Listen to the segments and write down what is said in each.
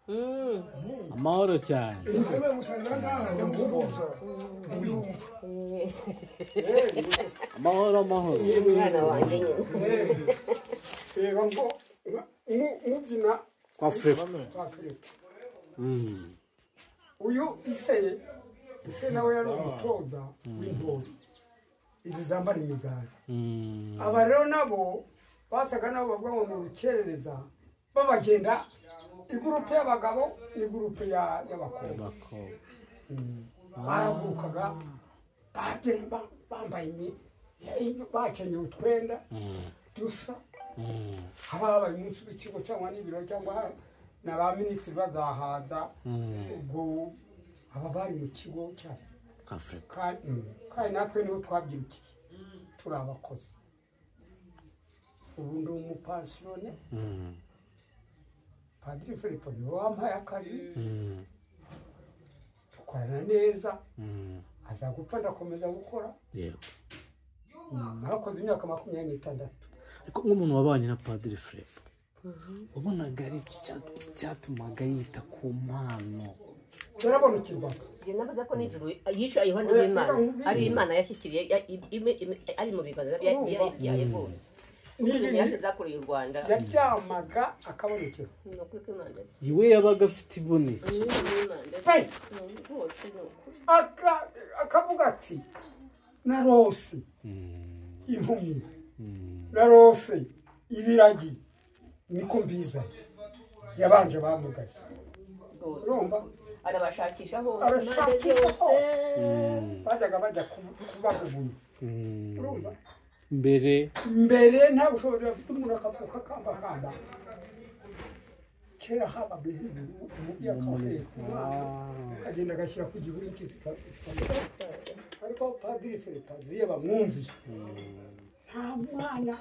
Amahoro cyane. Amahoro amahoro. Umwana wanjye nyine. Ngo mubyina kwa Filipo. Kwa Filipo. Uyu ise nawe yari umutoza w'intore izi zambara imigari. Aba rero nabo basaga nabo bavuga ngo ni urukerereza, babagenda igurupe y'abagabo n'igurupe y'abakobwa. Baragurukaga babyina bambaye bakenyeye utwenda dusa. Haba habaye umunsi w'ikigo cyangwa n'ibiro cyangwa na ba minisitiri bazahaza, ubwo aba bari mu kigo cya Afurika. Kandi natwe niho twabyirukiye turi abakozi. Ubu ndi umupansiyone. Padiri Filipo niwe wampaye akazi, dukorana neza. Aza gupfa ndakomeza gukora. Narakoze imyaka 26. Ariko nk'umuntu wabanye na Padiri Filipo, wabonaga ari iki cyatumaga yita ku mpano? Yarabonekirwaga. Navuze ko nijoro yicayeho n'Imana, ari Imana yashyikiriye ari mu biganza byayo bose. N'ibintu zakoreye u Rwanda. Yaryamaga akabonekerwa. Iwe yabaga afite iboneke. Akavuga ati narose impumyi, narose ibiragi, niko mbizanye. Yabanje bamugaye. Urumva? Arabashakisha hose. Bajyaga bajya kubahubuye. Urumva? Mbere nta bushobozi bafite, umuntu akavuka akambakamba. Kera habaga umubyeyi akawuheka umwana akagenda agashyira ku gihuru impyisi zikamurya. Ariko Padiri Filipo aziye bamwumviye, nta mwana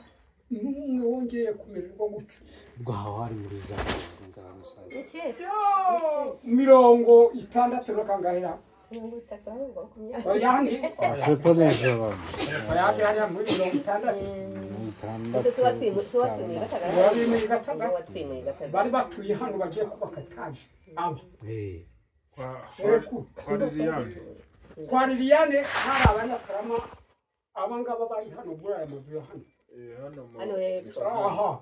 n'umwe wongeye kumererwa gutyo. Ubwo aho hari muri za 60 na kangahe? Filipo neza abantu. Hariya muri 60. Bari batuye hano bagiye kubaka etaje. Abo. Kwa Liliane hari abanyakarama, aba ngaba bari hano muri aya mazu ya hano. Hano hepfo. Aha.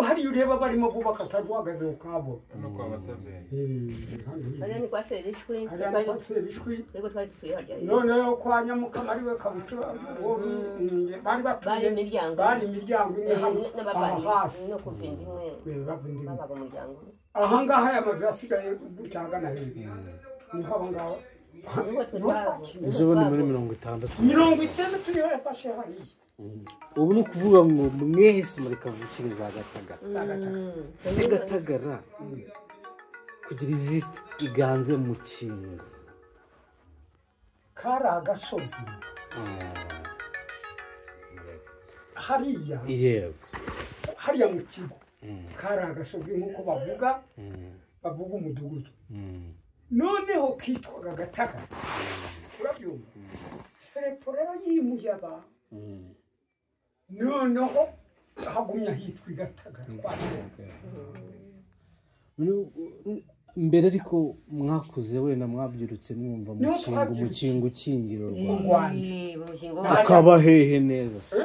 Hariya ureba barimo bubaka etaje uhagaze ukabona. Hano kwa Basaberi. Hariya ni kwa Sebishwi. Hariya ni kwa Sebishwi. Niko twari dutuye harya. Noneho kwa Nyamukama ariwe Kabutura, bari batuye bari imiryango imwe hano hasi. No kuva inda imwe. Babaga umuryango. Aha ngaha aya mazu yasigaye gutya ahagana hepfo. Niho abo ngabo. Ejo bundi muri 60. 60 niho yafashe hariya. Ubu ni ukuvuga ngo mwese muri kavukire za Gatagara. Ese Gatagara kugira izi iganze mu kingo kari agasozi hariya. Yego. Hariya mu kigo kari agasozi nk'uko bavuga umudugudu. Noneho kitwaga Gatagara. Urabyumva? Filipo rero yimuye aba. Noneho hagumya hitwa Gatagara. Mbere ariko mwakuze wenda mwabyirutse mwumva umukingo ukingira u Rwanda. Ukaba hehe neza se?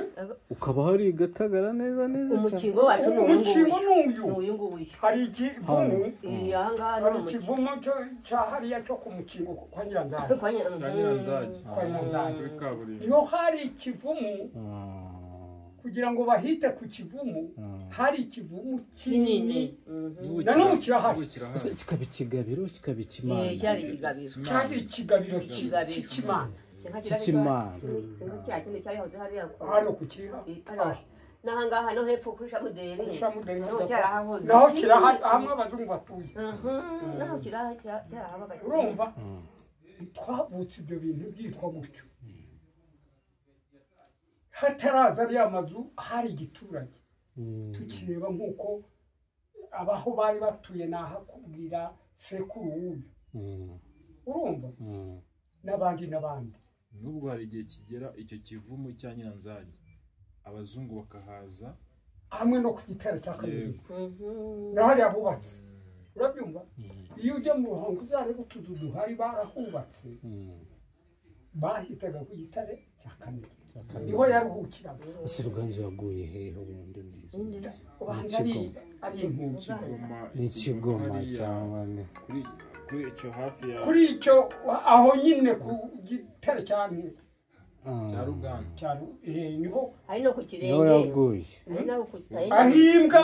Ukaba hari Gatagara neza neza. Umukingo wacu ni uyu nguyu. Hari ikivumu. Hari ikivumu cya hariya cyo ku mukingo kwa Nyiranzage. Kwa Nyiranzage. Kwa Nyiranzage. Iyo hari ikivumu kugira ngo bahite ku kivumu, hari ikivumu kinini. Na n'ubu kirahari. Kikaba ikigabiro, kikaba ikimana. Cyari ikigabiro. Cyari ikigabiro cy'Imana. Cy'Imana. Hano ku kiha. N'ahangaha no hepfo kuri Shamuderi. Shamuderi. Cyarahahoze. Naho kirahari hamwe abazungu batuye. Naho cyarahabaga. Urumva? Twavutse ibyo bintu byitwa gutyo. Hataraza ariya mazu hari igiturage. Tukireba nk'uko abaho bari batuye nahakubwira sekuru w'uyu. Urumva? N'abandi n'abandi. Nubwo hari igihe kigera icyo kivumu cya Nyiranzage abazungu bakahaza hamwe no ku gitero cya kabiri. Na hariya bubatse. Urabyumva? Iyo ujya mu Ruhango uzarebe utuzu duhari barahubatse, bahitaga ku gitare cya Kamegeri, niho yaruhukiraga. Ese Ruganzu yaguye hehe ubundi neza? Ubanza ari impunzi. Ni Kigoma cyangwa ni kuri icyo hafi ya kuri icyo aho nyine ku gitare cya Ruganzu niho ari no ku kirenge yaguye, ahimbwa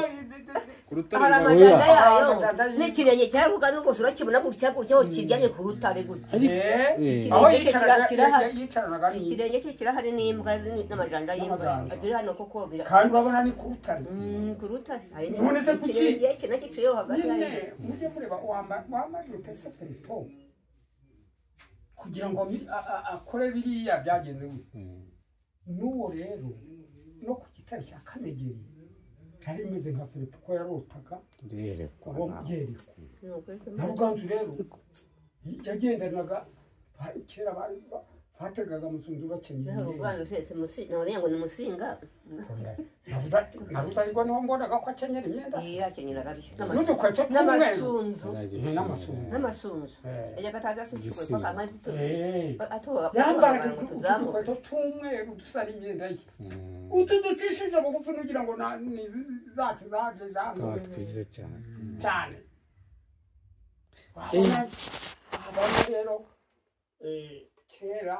ku rutare yayo n'ikirenge cya Ruganzu rwose urakibona gutya gutya aho kiryamye ku rutare gutya. Aho yicaranaga ikirenge cye kirahari n'imbwa n'amajanja y'imbwa aduri hano koko bira, kandi urabona ni ku rutare, ku rutare. None se kuki ikirenge cye nacyo kiriho hagati? Nyine mujye mureba wambaje utese Filipo kugira ngo akore biriya byagenze gutya. N'uwo rero no ku gitare cya Kamegeri yari imeze nka Filipo ko yarotaga yerekwa. Na Ruganzu rero yagendanaga kera bategaga amasunzu bakenyeye imyenda. Ngo ni Musinga na Rudahigwa niho mbonaga ko akenyera imyenda n'udukweto tw'umweru n'amasunzu yajyaga atazi asisukuye ko amazi yambaraga udukweto tw'umweru dusa n'imyenda ye, utu ducishije bugufi nugira ngo ni zacu zaje tukaba twiza cyane cyane. Wabona rero kera